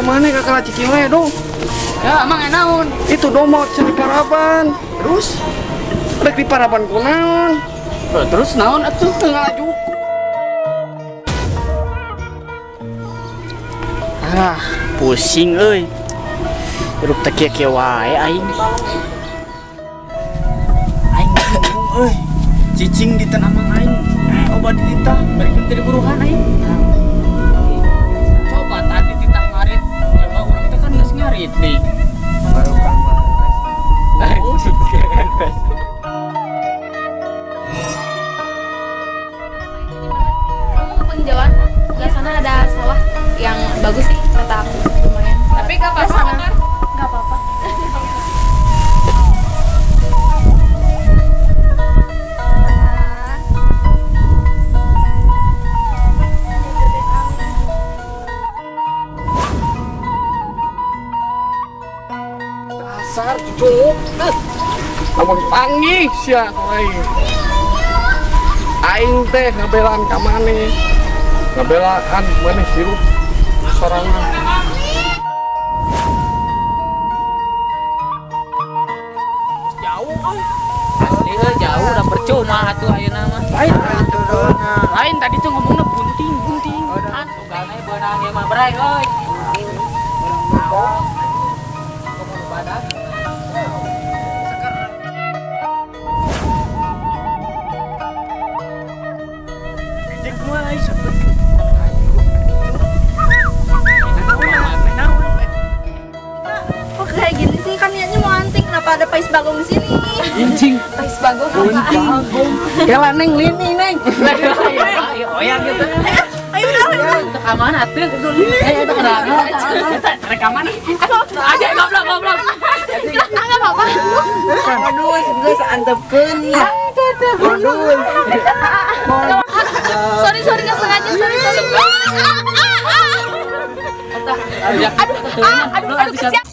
Mana kakak cicing we dong. Ya, emang naon? Itu domba can diparaban. Terus? Rek diparaban ku naon? Terus naon atuh? Ngalaju. Ah, pusing euy. Hirup teh kieu-kieu wae aing. Aing bingung euy. Cicing di tanamang aing. Obat dititah, bari teu diburuhan aing. Coba tadi titah ngarit, coba urang teh kan geus ngarit nih. Baru kan. Oh, Kamu ke penghijauan, sebelah sana ada sawah yang bagus sih kata aku, lumayan. Tapi gak apa-apa Sana. kan? Gak apa-apa. Dasar cucunguk. Lamun panggih sia aing. Aing teh ngabelaan ka maneh. Ngabelaan maneh hirup sorangan. Jauh euy. Asli euy jauh udah percuma atuh ayeuna mah. Lain Lain tadi tuh ngomongnya bunting bunting. Kan sugana beunang ieu mah bray euy. Jeung kumaha aing sampe. Kok kayak gini sih? Kan niatnya mau anting, kenapa ada pais bagong di sini? Anjing. Pais bagong apa? Kela neng lini neng. Ayo oyang gitu. Ayo udah, ayo. Itu ka mana atuh? Eh itu kana. Eta rek ka mana? Aja goblok goblok. Enggak apa-apa. Aduh, geus antepkeun lah. Aduh. Sorry, sorry, nggak sengaja, sorry, sorry. Ah, ah, ah. Aduh, ah, aduh, aduh, kesian.